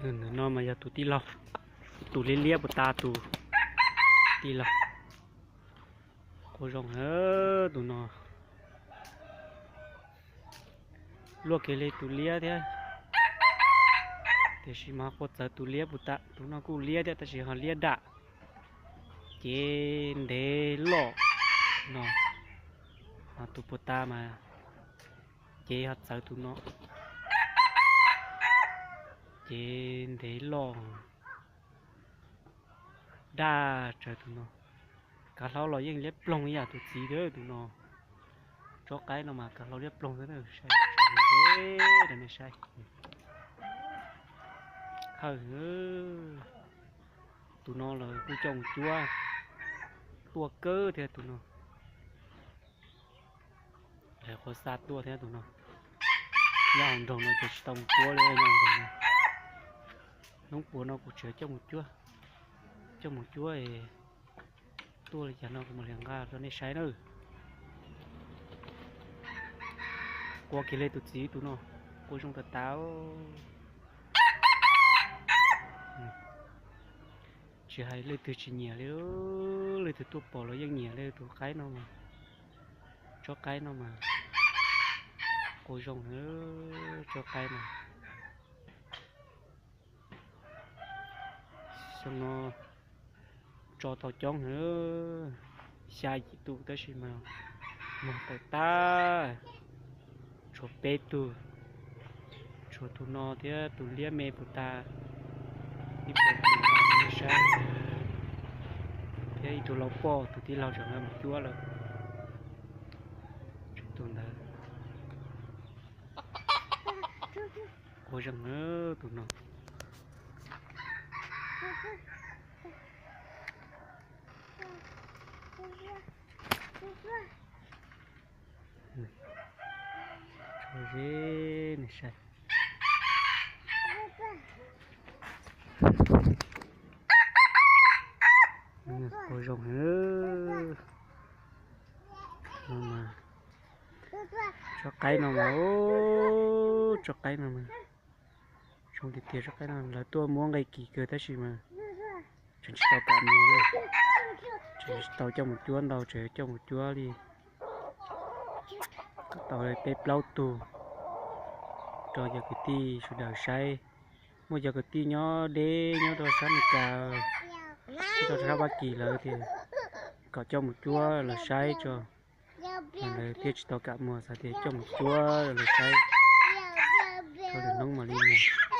Ntawm no mas yog tus tij laug, tus liab liab puas tas tus tij laug. Quaj zoo na tus no. Luaj kiag li tus liab thiab, tiam sis mas quaj txawv tus liab puas tas. Tus no kuj liab thiab tab sis ho liab dam, cev ntev loj no. Ho tus puas tas mas cev ho txawv tus no, cev ntev loj daj tsawv tus no. Kav hlau los yeej liab ploog ib yam tus txiv thiab tus no. Tsob qaib no mas kav hlau liab ploog xwb, saib, saib. Hawm, tus no los kuj coj mus cuab tuaj kawg thiab tus no. Qhuav xa tuaj thiab tus no. Nyob hauv nroog no ces tsis tau mus cuab li, nyob hauv nroog no. Hnub puas no kuv tseem coj mus cuab, coj mus cuab es tuaj li cas no kuv mam li nqa rau nej saib nawb. Quaj kiag li tus txiv tus no, quaj zoo tas tas. Tsis hais leej twg tsis nyiam li, leej twg tuaj pom los yeej nyiam li tus qaib no mas. Tsob qaib no mas quaj zoo na, tsob qaib no. Xyoo no tso tau coob na, xya yim tus tab sis mas muag tawm tag, tshuav peb tug, tshuav tus no thiab tus liab me puas tas, ib puas tus no rau nej saib, thiab ib tug lau poj tus tij laug tseem mus cuab lawm. Tus ntawd quaj zoo na tus no. Tso zeb nej saib. Quaj zoo na. Tsob qaib no mas, tsob qaib no mas zoo tiag tiag. Tsob qaib no lawv tuaj muab nqe kis kawg tab sis mas tseem tsis tau kam muag na, tseem tsis tau coj mus cuab ntau, tseem coj mus cuab li tau peb plaub tug rau cov kwv tij sawv daws saib. Muaj cov kwv tij nyob deb nyob rau sab Amelikas, nyob rau sab Fab Kis lawv tias kom coj mus cuab los saib tso, lawv thiaj tsis tau kam muag, xav tias coj mus cuab los saib, rau lwm hnub mam li muag.